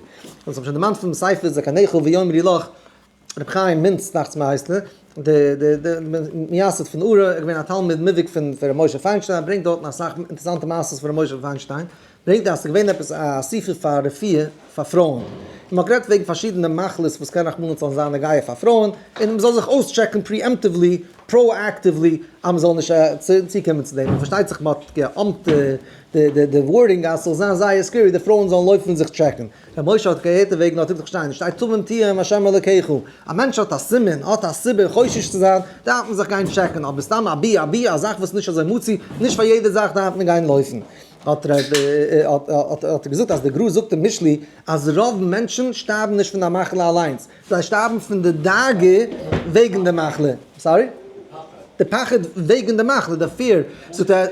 אונז האבן שוין דערמאנט פונעם ספר זקניך ויאמרו לך, רבי חיים מינץ דאכט זיך מיר הייסט ער, די די די מייסד פון אורה, ער איז געווען א תלמיד מובהק פון ר' משה פיינשטיין, ער ברענגט דארטן אסאך אינטערעסאנטע מעשות פון ר' משה פיינשטיין, ברענגט ער אז ס'איז געווען עפעס א אסיפה פאר רפואה פאר פרויען, און מ'האט גערעדט וועגן פארשידענע מחלות וואס קען רחמנא לצלן זיין נוגע פאר פרויען, און מ'זאל זיך אויסטשעקן preemptively, proactively, אז מ'זאל נישט צוקומען צו דעם, און פארשטייט זיך מ'האט גע'אמפט די די wording אז ס'זאל זיין זייער scary די פרויען זאלן לויפן זיך טשעקן. ר' משה האט געהערט דערוועגן האט ער געזאגט שטיין שטייט תמים תהיה עם ה' אלוקיך, א מענטש האט א סימן, האט א סיבה חושש צו זיין, דארף מען זיך גיין טשעקן, אבער סתם אבי אבי א זאך וואס איז נישט אזוי מצוי, נישט פאר יעדע זאך דארף מען גיין לויפן. האט ער געזאגט אז די גר"א זאגט אין משלי אז רוב מענטשן שטארבן נישט פון די מחלה אליינס, זיי שטארבן פון די דאגה וועגן די מחלה. Sorry? די פחד וועגן די מחלה, די fear. זאגט ער.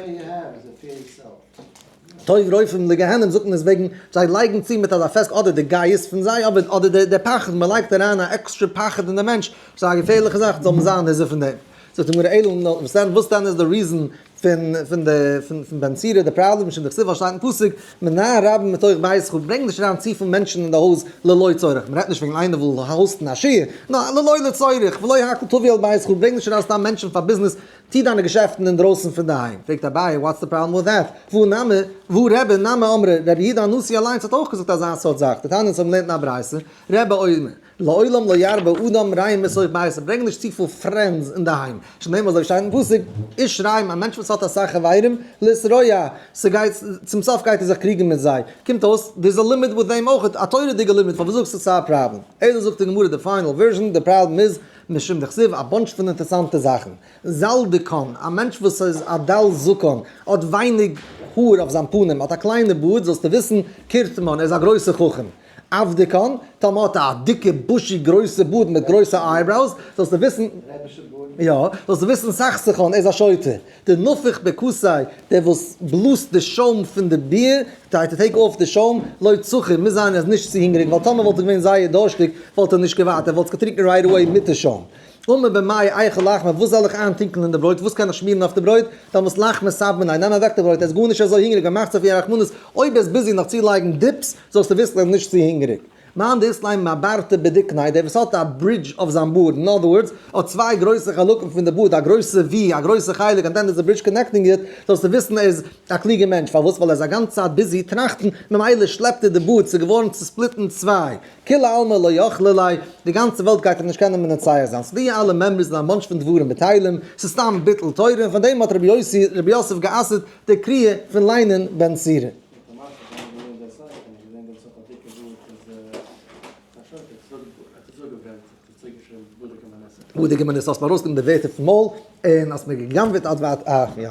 טוב רופאים לגיהנום זאגט מען עס וועגן זיי לייגן צו מיט אזא פעסק אדער די גייסט פון זיי אבער אדער די פחד, מען לייגט אריין א עקסטרע פחד אין די מענטש, ס'איז א געפערליכע זאך, זאל מען זיין נזהר פון דעם. זאגט די גמרא אלא נאר וואס דען איז די reason פון פון די פון פון בן סירא די פראבלעם משום דכתיב ווייל שטייט אין פסוק מנה רבים מתוך ביתך ברענג נישט אריין צופיל מענטשן אין די הויז ללא צורך מען רעדט נישט וועגן איינער וויל host ן א שיעור נאר ללא לצורך ולא הכל תביא אל ביתך ברענג נישט אריין סתם מענטשן פאר ביזנעס טו דיינע געשעפטן אינדרויסן פון די היים פרעגט אביי what's the problem with that והא נמי והא רבי נמי אמרה רבי יהודה הנשיא אליינס האט אויך געזאגט אזא סארט זאך דתניא אונז האבן געלערנט אין א ברייתא רבי אומר לעולם לא ירבה אדם רעים מתוך ביתו, ברענג נישט צופיל friends אינדערהיים, שנאמר אזוי שטייט אין פסוק, איש רעים, א מענטש וואס האט אסאך חברים, להתרועע, ס'גייט, צום סוף גייט ער זיך קריגן מיט זיי, קומט אויס, there's a לימוד מיט דעם אויך, א תורה'דיגע לימוד, פארוואס זאגסטו ס'איז א פראבלעם? אלא זאגט די גמרא די final version, די פראבלעם איז, משום דכתיב, א bunch פון אינטערסאנטע זאכן, זלדקן, א מענטש וואס איז א דל זקן, האט ווייניג האר אויף זיין פנים, האט א קליינע בארד, זאלסטו וויסן, קורטמן, ער איז א גרויסער חכם. אבדקן, טאמער האט א דיקע bushy גרויסע בארד מיט גרויסע eyebrows, זאלסטו וויסן, יא, זאלסטו וויסן סכסכן, ער איז א שוטה. די נפיח בכוסיה, דער וואס בלאזט די שוים פון די ביר, כדי to take off די שוים, לא צחי, מוז זיין ער איז נישט צו הונגעריג, ווייל טאמער וואלט ער געווען זייער דורשטיג, וואלט ער נישט געווארט, ער וואלט עס געטרינקען right away מיט די שוים. אמר במאי אייכו לחמא, וואס זאל איך איינטונקלען אין די ברויט, וואס קען איך שמירן אויף די ברויט, דאמאלס לחמא סב מיניה, נעם אוועק די ברויט, ער איז גארנישט אזוי הונגעריג, ער מאכט זיך ווי א רחמנות, אויב ער איז busy נאך צולייגן dips, זאלסטו וויסן ער איז נישט צו הונגעריג. מאן דאית ליה מעברתא בדיקניה, דער וואס האט א bridge אויף זיין בארד, אין other words, האט צוויי גרויסע חלקים פון די בארד, א גרויסע V, א גרויסע חלק, and then there's a bridge connecting it, זאלסטו וויסן ער איז א קלוגער מענטש, פארוואס? ווייל ער איז א גאנצע צייט busy טראכטן, ממילא שלעפט ער די בארד, ס'איז געווארן צעספליט אין צוויי. כולי עלמא לא יכלי ליה, די גאנצע וועלט גייט אים נישט קענען מנצח זיין, ס'איז די אלע מימרות זענען א bunch פון דברים בטלים, ס'איז סתם ביטול תורה, און פאר דעם האט רבי יוסי רבי יוסף גע'אסר'ט די קריאה פון ליינען בן סירא. בדוק ומנוסה, האסט מיר ארויסגענומען די ווערטער פון מויל, און האסט מיר גע'גנב'עט עד ועד אה יא.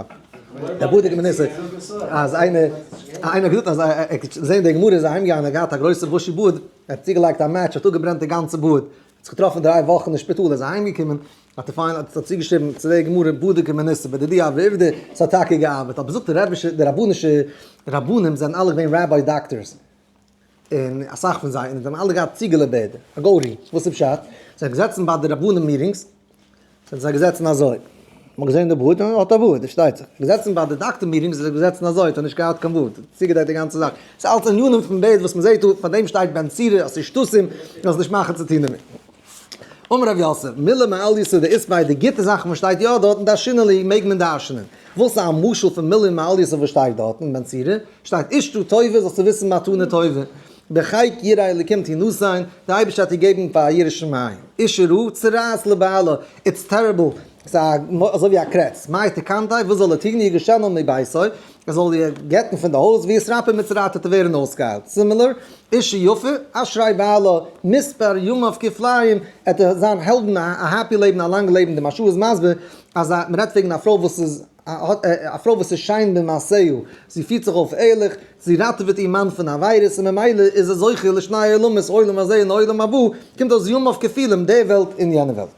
דער בדוק ומנוסה, אז איינער איינער האט געזאגט אז ער האט געזען די גמרא איז אהיים געגאנגען ער האט געהאט א גרויסע bushy בארד, ער האט צוגעלייגט א match האט אפגעברענט די גאנצע בארד, האט זיך געטראפן דריי וואכן אין שפיטאל ער איז אהיים געקומען האט ער פיינעל האט ער צוגעשריבן צו די גמרא בדוק ומנוסה בדידי הוה עובדא, ס'האט טאקע געארבעט, אבער זאגט די רבישע די רבנישע רבנים זענען אלע געווען rabbi doctors. און אסאך פון זיי, און זיי האבן אלע געהאט ציגעלע בערד, א goatee, וואס איז פשט? זיי זענען געזעצן ביי די רבנים meetings, זענען זיי געזעצן אזוי, מען האט געזען די בארד, און האט א בארד, פארשטייט זיך, געזעצן ביי די דאקטער meetings זענען זיי געזעצן אזוי, האט ער נישט געהאט קיין בארד, צוגעדעקט די גאנצע זאך, ס'איז אלץ ענינים פון בערד וואס מען זעט דא, פאר דעם שטייט בן סירא אז ס'איז שטותים, זאלסט נישט מאכן צו טון דערמיט. אמר רב יוסף, מילי מעלייתא דאית ביה די גוטע זאכן וואס שטייט יא דארטן דרשינן להו מעג מען דרשנ'ען. וואס איז א משל פון מילי מעלייתא וואס שטייט דארטן אין בן סירא? שטייט אשתו טובה זאלסטו וויסן מתנה טובה. בחיק ירא אלקים תינתן, די אייבערשטער האט דיר געגעבן פאר יראת שמים. אשה רעה צרעת לבעלה, it's terrible, ס'איז אזוי ווי א קרעץ. מאי תקנתיה, וואס זאל ער טון, יגרשנה מביתו, ער זאל איר גט'ן פון די הויז, ויתרפא מצרעתה וועט ער ווערן אויסגעהיילט. Similar, אשה יפה, אשרי בעלה, מספר ימיו כפליים, עט ער זיין העלדן א happy לעבן א לאנג לעבן, די מהרש"א איז מסביר אז מען רעדט וועגן א פרוי וואס איז א פרוי וואס איז שיין במעשיה, זי פירט זיך אויף ערליך, זי ראטעוועט איר מאן פון עבירות און ממילא איז זי זוכה לשני עולמות עולם הזה און עולם הבא, קומט אויס ימיו כפולים די וועלט און יענע וועלט.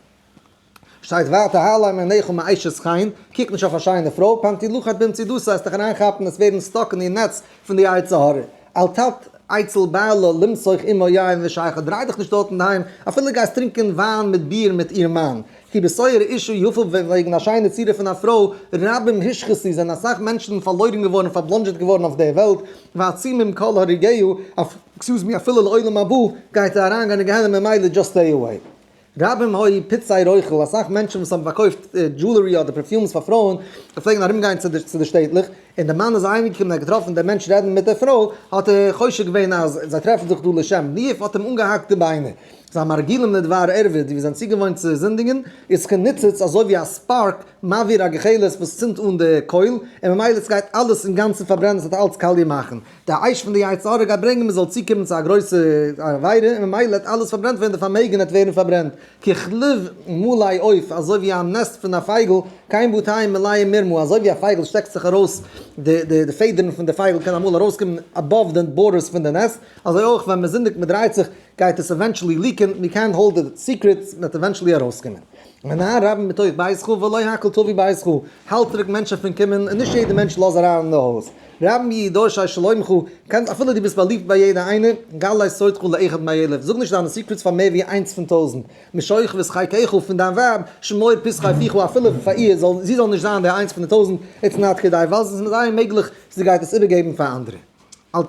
שטייט ווייטער העלם עיניך מאשת חן, קוק נישט אויף א שיינע פרוי, פן תלכד במצודתה, עסט דיך אריינכאפן עסט ווערן stuck אין איר נעץ פון די יצר הרע. אל תט. אצל בעלה למסוך עמה יין ושכר, דריי דיך נישט דארט אינדערהיים, אפילו גייסט טרינקען וויין מיט ביר מיט איר מאן. כי בשער אשה יפה וועגן א שיינע צורה פון א פרוי, רבים הושחתו זענען אסאך מענטשן פארלוירן געווארן פארבלאנדזשעט געווארן אויף דער וועלט, ועצומים כל הרוגיה, excuse me, אפילו לעולם הבא גייט ער אריינגיין אין גיהנום ממילא just stay away. רבים היו פוצעי רוכל, אסאך מענטשן וואס האבן פארקויפט jewelry אדער perfumes פאר פרויען, פלעגן ארומגיין צו די שטעטלעך, און דער מאן איז אהיימגעקומען און האט געטראפן דעם מענטש רעדן מיט דער פרוי, האט ער חושד געווען אז זיי טרעפן זיך דא לשם ניאוף, האט אים אנגעהאקט די ביינער. זיי מרגילים לדבר ערווה, די וואס זענען צוגעוואוינט צו זינדיגן, איז כניצוץ, אזוי ווי א spark, מבעיר הגחלת וואס צינדט אן די קויל, און ממילא עס גייט אלעס אינגאנצן פארברענען, עס וועט אלץ קאליע מאכן. די אש פון די יצר הרע גייט ברענגען מען זאל צוקומען צו א גרויסע עבירה, און ממילא וועט אלעס פארברענט ווערן, די פארמעגן וועט ווערן פארברענט. ככלוב מלא עוף, אזוי ווי א nest פון א פייגל, כן בתיהם מלאים מרמה, אזוי ווי א פייגל שטעקט זיך ארויס, די פעדערן פון די פייגל קען אמאל ארויסקומען above די borders פון די nest, אזוי אויך ווען מען זינדיגט מען דרייט זיך, גייט עס eventually leak ען, מען קען hold די secret, מען וועט eventually ארויסקומען. מנע רבים מתוך ביתך ולא הכל תביא ביתך, האלט צוריק מענטשן פון קומען און נישט יעדע מענטש לאז אריין אין די הויז. רבים יהיו דורשי שלומך, קענסט אפילו דו ביסט באליבט ביי יעדע איינער, גלה סודך לאחד מאלף, זאג נישט דיינע secrets פאר מער ווי איינס פון טויזנט, משוכבת חיקך פון דיין ווייב, שמור פתחי פיך אפילו פאר איר זאל זי זאל נישט זיין די איינס פון די טויזנט, it's not כדאי ווייל עס איז זייער מעגליך זי גייט עס איבערגעבן פאר אנדערע. אל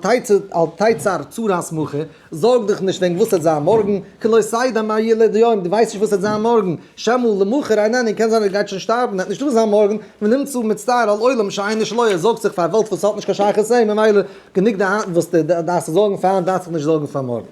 תצר צרת מחר, זארג דיך נישט וועגן וואס וועט זיין מארגן, כי לא תדע מה ילד יום, דו ווייסט נישט וואס וועט זיין מארגן, שמא למחר איננו, קען זיין ער גייט שוין שטארבן, ער וועט נישטא זיין מארגן, ונמצא מצטער על עולם שאינו שלו, ער זארגט זיך פאר א וועלט וואס האט נישט קיין שייכות צו אים, ממילא גענוג די וואס דו דארפסט זיך זארגן פאר היינט דארפסט זיך נישט זארגן פאר מארגן.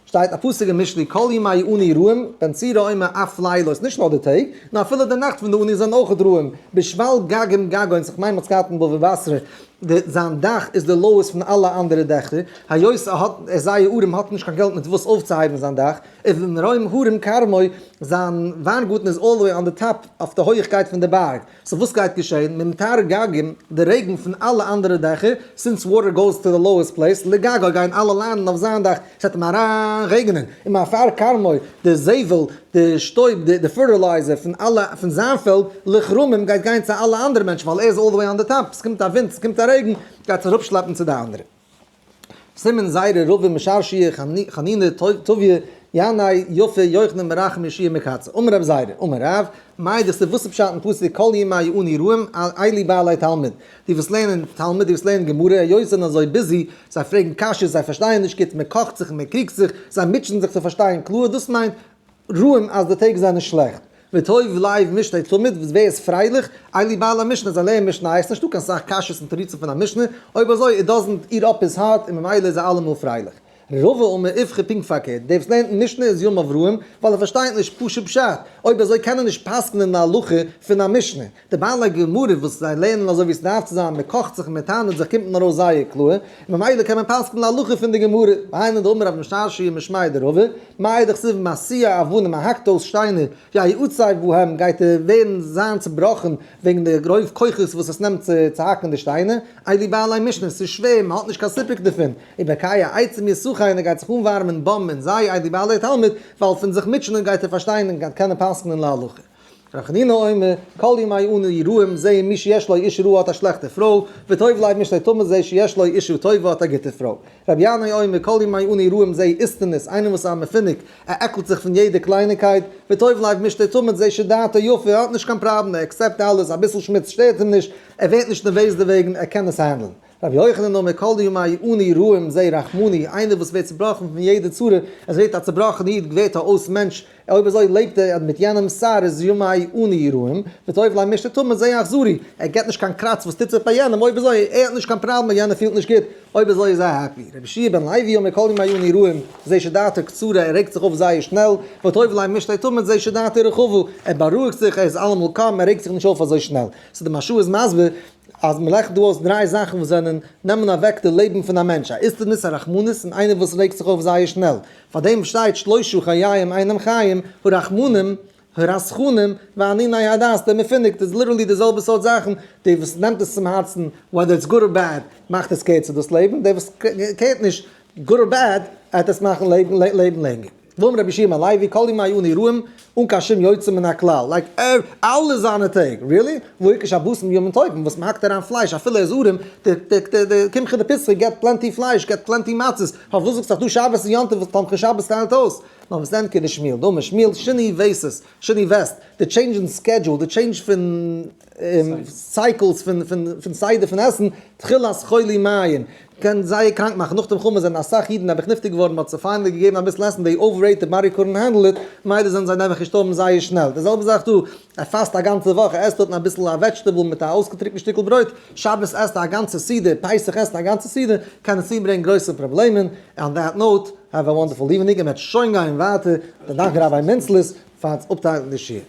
שטייט א פסוק אין משלי כל ימי עני רעים, בן סורר ומורה אף לילות, נישט נאר די טעג, נאר אפילו די נאכט פון די עני זענען אויך רעים, בשפל גגים גגו, איך מיין מ'האט עס געהאט אין בבא בתרא, די זיין דאך איז די lowest פון אלע אנדערע דעכער, היות ער האט ער איז זייער ארעם האט נישט קיין געלט מיט וואס אויפצוהייבן זיין דאך, ובמרום הרים כרמו, זיין וויינגארטן איז all the way on the top אויף די הויעכקייט פון די בארג, so וואס גייט געשען? ממטר גגים, די רעגן פון אלע אנדערע דעכער, since water goes to the lowest place, לגגו גייען אלע landen אויף זיין דאך, ס'וועט אים אריין רעגענען, ומעפר כרמו, די זבל, די שטויב, די fertilizer פון אלע, פון זיין פעלד, לכרמים גייט גיין צו אלע אנדערע מענטשן, ווייל ער איז all the way on the top, ס'קומט א ווינט, ס'קומט א רעגן, גייט עס אראפשלעפן צו די אנדערע. סימן זיירא רבא משרשיא חנינא טוביה ינאי יפה יוחנן מרחם יהושע מקצה אמר רב זיירא אמר רב מאי דכתיב וואס איז פשט אין פסוק כל ימי עני רעים אלו בעלי תלמוד די וואס לערנען תלמוד די וואס לערנען גמרא היות זיי זענען אזוי busy זיי פרעגן קשיות זיי פארשטייען נישט גוט מען קאכט זיך און מען קריגט זיך זיי מוטשען זיך צו פארשטיין קלאר דאס מיינט רעים אז די טעג זענען שלעכט. וטוב לב משתה תמיד, וואס ווער איז פרייליך? אלו בעלי משנה, זיי לערנען משנה, עס איז נישטא קיין סאך קשיות און תירוצים פון א משנה, אויב אזוי it doesn't eat up his heart און ממילא איז ער אלעמאל פרייליך. רבא אמר איפכא פונקט פארקערט, דער וואס לערנט משנה איז ימיו רעים, ווייל ער פארשטייט נישט פשוט פשט, אויב אזוי קען ער נישט פסק'נען להלכה פון א משנה. די בעלי גמרא וואס זיי לערנען אזוי ווי עס דארף צו זיין, מען קאכט זיך און מען טענה'ט זיך קומט מען ארויס זייער קלאר, און ממילא קען מען פסק'נען להלכה פון די גמרא, והיינו דאמר רב משרשיא משמיה דרבא, מאי דכתיב מסיע אבנים מען האקט אויס שטיינער, יעוצב בהם גייט ער ווערן זיין צובראכן וועגן די רוב כוחות וואס עס נעמט צו האקן די שטיינער, אלו בעלי משנה, ס'איז שווער, מען האט נישט קיין סיפוק דערפון, ובקיע עצים יסכן ער גייט זיך אנווארעמען בם אין זיי, אלו בעלי תלמוד, ווייל פון זיך מוטשענען גייט ער פארשטיין און גייט קענען פסק'נען להלכה. ר' חנינא אומר, כל ימי עני רעים זה מי שיש לו אשה רעה האט א שלעכטע פרוי, וטוב לב משתה תמיד זה שיש לו אשה טובה האט א גוטע פרוי. רבי ינאי אומר, כל ימי עני רעים זה איסטניס, איינער וואס איז א מפונק, ער עקלט זיך פון יעדע קלייניקייט, וטוב לב משתה תמיד זה שדעתו יפה, ער האט נישט קיין פראבלעם, ער accept אלעס, אביסל שמוץ שטערט אים נישט, ער ווערט נישט נערוועז דערוועגן, ער קען עס handle ן. רבי יוחנן אומר, כל ימי עני רעים זה רחמני, איינער וואס ווערט צובראכן פון יעדע צרה, עס ווערט א צובראכן איד, ווערט א אויס מענטש, אויב אזוי לעבט ער מיט יענעמ'ס צער איז ימי עני רעים, וטוב לב משתה תמיד זה אכזרי, ער געט נישט קיין קראץ וואס טוט זיך ביי יענעם, אויב אזוי ער האט נישט קיין פראבלעם יענער פילט נישט גוט, אויב אזוי איז ער happy. רבי יהושע בן לוי אומר כל ימי עני רעים זה שדעתו קצרה, ער רעגט זיך אויף זייער שנעל, וטוב לב משתה תמיד זה שדעתו רחבה, ער בארואיגט זיך, ער איז אלעמאל calm, ער רעגט זיך נישט אויף אזוי שנעל. so די מהרש"א איז מסביר אז מען רעכנט דא אויס דריי זאכן וואס זענען נעמען אוועק די לעבן פון א מענטש, א איסטניס, א רחמנות, און איינער וואס רעגט זיך אויף זייער שנעל. פאר דעם שטייט שלשה חיים אינם חיים, הרחמנים, הרתחנים, ואניני הדעת, דער מפונק, דאס איז literally די זעלבע סארט זאכן, דער וואס נעמט עס צום הארצן, whether it's good or bad, מאכט עס קערצער דאס לעבן, דער וואס care ט נישט, good or bad, עט עס מאכן לעבן לענגער. ואמר רבי יהושע בן לוי, כל ימי עני רעים, אן קיין שום יוצא מן הכלל, like אלע זיינע טעג, really? והא איכא שבתים וימים טובים וואס מ'האקט אריין פלייש אפילו ער איז ארעם, די קמחא דפסחא געבט plenty פלייש, געבט plenty מצות, פארוואס זאגסטו אז דא שבת און יום טוב וואס תומכי שבת טיילט אויס? נאר וואס דען כדשמואל, דאמר שמואל שינוי וסת, שינוי וסת, די change אין schedule, די change פון cycles פון סדר פון עסן, תחילת חולי מעיים, קען זייער קראנק מאכן, נאך די מלחמה זענען אסאך אידן נעבעך נפטר געווארן, מען האט זיי finally געגעבן אביסל עסן, they overate, the body couldn't handle it, מילא זענען זיי נעבעך געשטארבן זייער שנעל, די זעלבע זאך דא, ער פאסט א גאנצע וואך, ער עסט דארטן אביסל א vegetable מיט א אויסגעטריקנט שטיקל ברויט, שבת עסט ער א גאנצע סעודה, פסח עסט ער א גאנצע סעודה, קען עס צוברענגען גרויסע פראבלעמען, on that note, have a wonderful evening, און מען וועט שוין גיין ווייטער, דאנק ראביי מינצלעס פארן אפטיילן די שיעור.